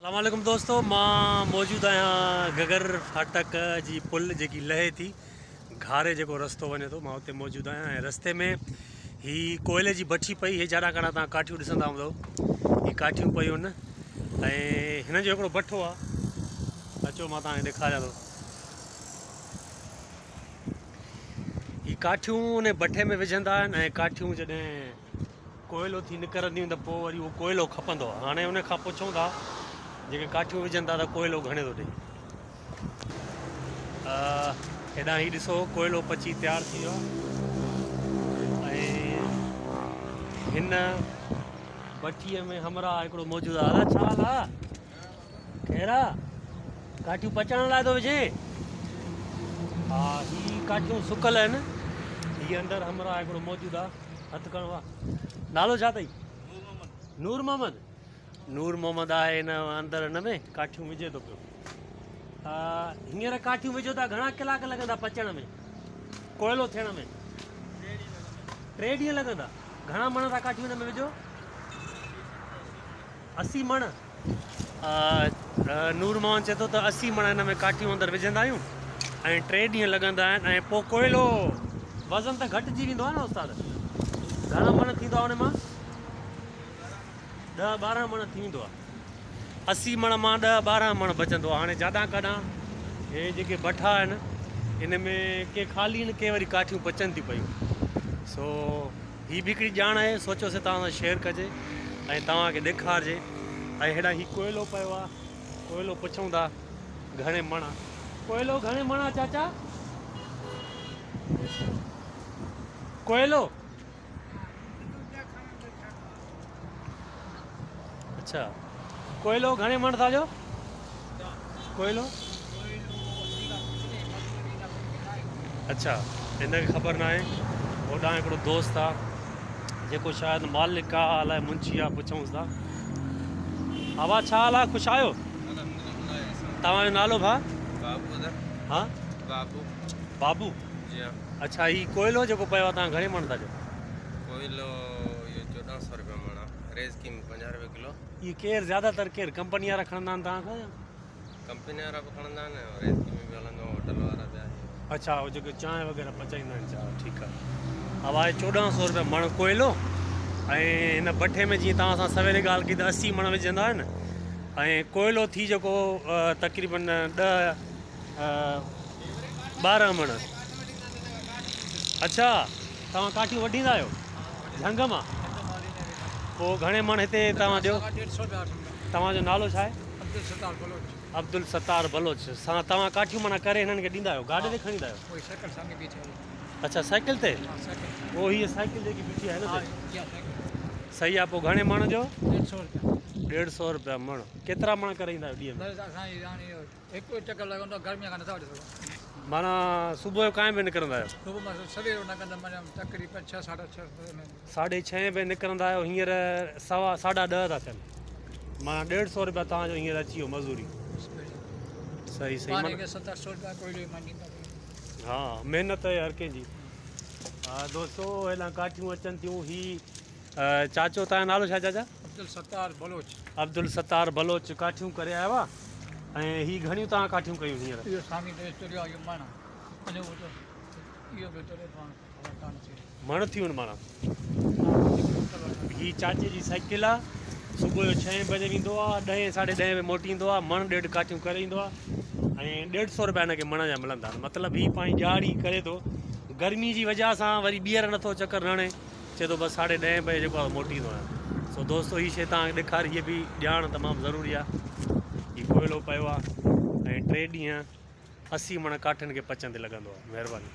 السلام عليڪم دوستو مان موجود آهيان گگر ڦاٽڪ جي پل جيڪي لهي ٿي گهاري جيڪو رستو وڃي ٿو مان اتي موجود آهيان ۽ رستي ۾ هي ڪوئلي جي بٺي پئي هي جاڏا ڪاڏا تان ڪاٺيون ڏسندا هوندو هي ڪاٺيون پيون آهن ۽ هن جو هڪڙو بٺو آهي اچو مان تان کي ڏيکاريان ٿو هي ڪاٺيون ان بٺي ۾ وجهندا آهن ۽ ڪاٺيون جڏهن ڪوئلو ٿي نڪرنديون ته پوء وري اهو ڪوئلو کپندو آهي. هاڻي ان کان پڇون ٿا جيڪي ڪاٺيون وجهن ٿا ته ڪوئلو گهڻي ٿو ڏئي. هيڏانهن هي ڏسو ڪوئلو پچي تيار ٿي ويو آهي ۽ هن بٺيء ۾ همراهه هڪڙو موجود آهي. ادا ڇا حال آهي؟ خير آ؟ ڪاٺيون پچائڻ لاء ٿو وجهين؟ ها هي ڪاٺيون سڪل آهن. هي اندر همراهه هڪڙو موجود آهي. هٿ کڻ وا نالو ڇا اٿئي؟ نور محمد. نور محمد آهي هن اندر هن ۾ ڪاٺيون وجهي ٿو پيو. هينئر ڪاٺيون وجهو ٿا گهڻا ڪلاڪ لڳندا پچڻ ۾ ڪوئلو ٿيڻ ۾ 3 ڏينهن لڳندا. گهڻا مڻ ٿا ڪاٺيون هن ۾ وجهو؟ 80 مڻ. نور محمد چئي ٿو ته 80 مڻ هن ۾ ڪاٺيون اندر وجهندا آهيون ۽ 3 ڏينهن لڳندا آهن ۽ پوء ڪوئلو وزن ته گهٽجي ويندو آهي نه استاد گهڻا مڻ ٿيندو آهي ان مان 10 12 مڻ ٿي ويندو آهي 80 مڻ مان 10 12 مڻ بچندو آهي هاڻي جاڏان ڪاڏان هي جيڪي بٺا آهن ان ۾ ڪي خالي آهن ڪي وري ڪاٺيون پچن ٿيون پيون سو هي به هڪڙي ڄاڻ آهي سوچيوسي توهان سان شيئر ڪجي ۽ توهان کي ڏيکارجي ۽ هيڏانهن هي ڪوئلو پيو آ ڪوئلو پڇون ٿا گهڻي مڻ آ ڪوئلو گهڻي مڻ آ چاچا ڪوئلو اڇا ڪوئلو گهڻي مڻ ٿا ڏيو ڪوئلو اڇا هن کي خبر ناهي هوڏانهن هڪڙو دوست آ جيڪو شايد مالڪ آ الائي منشي آ پڇونس ٿا آوا ڇا حال آ خوش آهيو توهان جو نالو ڀا بابو ادا ها بابو بابو جي ها اڇا هي ڪوئلو جيڪو پيو آ توهان گهڻي مڻ ٿا ڏيو ڪوئلو اهو 1400 روپيا مڻ آ ريزڪي ۾ 50 روپيا ڪلو اهي ڪير زياده تر ڪير ڪمپني وارا کڻندا آهن توهان کان يا ڪمپني وارا به کڻندا آهن ۽ ريزڪي ۾ به هلندو آهي هوٽل وارا به آهي. اڇا اهو جيڪي چانهه وغيره پچائيندا آهن چا ٺيڪ آهي اواهي 1400 روپيا مڻ ڪوئلو ۽ هن بٺي ۾ جيئن توهان سان سويري ڳالهه ڪئي ته 80 مڻ وجهندا آهن ۽ ڪوئلو ٿي جيڪو تقريبن 10 12 مڻ اڇا توهان ڪاٺيون وڍيندا آهيو جهنگ مان پوء گهڻي مڻ هتي توهان ڏيو توهان جو نالو ڇا آهي عبدالستار بلوچ. عبدالستار بلوچ سان توهان ڪاٺيون معنيٰ ڪري هنن کي ڏيندا آهيو گاڏي تي کڻي ايندا آهيو اهي سائيڪل سامهون بيٺي آهي. اڇا سائيڪل تي ها سائيڪل تي. پوء هيء سائيڪل جيڪي بيٺي آهي نه ها تي اها سائيڪل. صحيح آهي پوء گهڻي مڻ جو؟ 150 روپيا. 150 روپيا مڻ. ڪيترا مڻ ڪري ايندا آهيو ڏينهن ۾؟ بس اسان جي هاڻي اهو هڪ چڪر لڳندو آهي گرميء کان نٿا وٺي سگهون. معنيٰ صبح جو ڪائين بجي نڪرندا آهيو؟ صبح مان سويرو نه ڪندم معنيٰ تقريبن ڇهه ساڍا ڇهه بجي. ساڍي ڇهين بجي نڪرندا آهيو هينئر سوا ساڍا ڏهه ٿا ٿين معنيٰ ڏيڍ سو روپيا توهان جو هينئر اچي ويو مزوري. صحيح صحيح پاڻي کي ست اٺ سو روپيا ڪوئلي مان ڏيندا. ها محنت آهي هر ڪنهن جي. ها دوستو هيڏانهن ڪاٺيون اچن ٿيون هي چاچو توهان جو نالو ڇا چاچا؟ عبدالستار بلوچ. عبدالستار بلوچ ڪاٺيون ڪري آيو آ ۽ هي گهڻيون توهان ڪاٺيون ڪيون هينئر؟ اهو سامي ڊريس چريو آ اهو مڻ آ اڃا اهو ته اهو به چريو پاڻ خبر ڪانه ٿي. مڻ ٿيون معنيٰ. هي چاچي جي سائيڪل آ صبح جو ڇهين بجي ويندو آ ڏهين ساڍي ڏهين بجي موٽي ايندو آ مڻ ڏيڍ ڪاٺيون ڪري ايندو آ ۽ ڏيڍ سو روپيا هن کي مڻ جا ملندا آهن مطلب هي پنهنجي ڏهاڙي ڪري ٿو گرمي جي وجه سان وري ٻيهر نٿو چڪر نه هڻي چئي ٿو بس ساڍي ڏهين بجي جيڪو آ موٽي ايندو آهيان سو دوستو هي شي توهان کي ڏيکاري هي به ڄاڻ تمام ضروري آ هي ڪوئلو پيو آ ۽ 3 ڏينهن 80 مڻ ڪاٺين کي پچندي لڳندو آ مهرباني.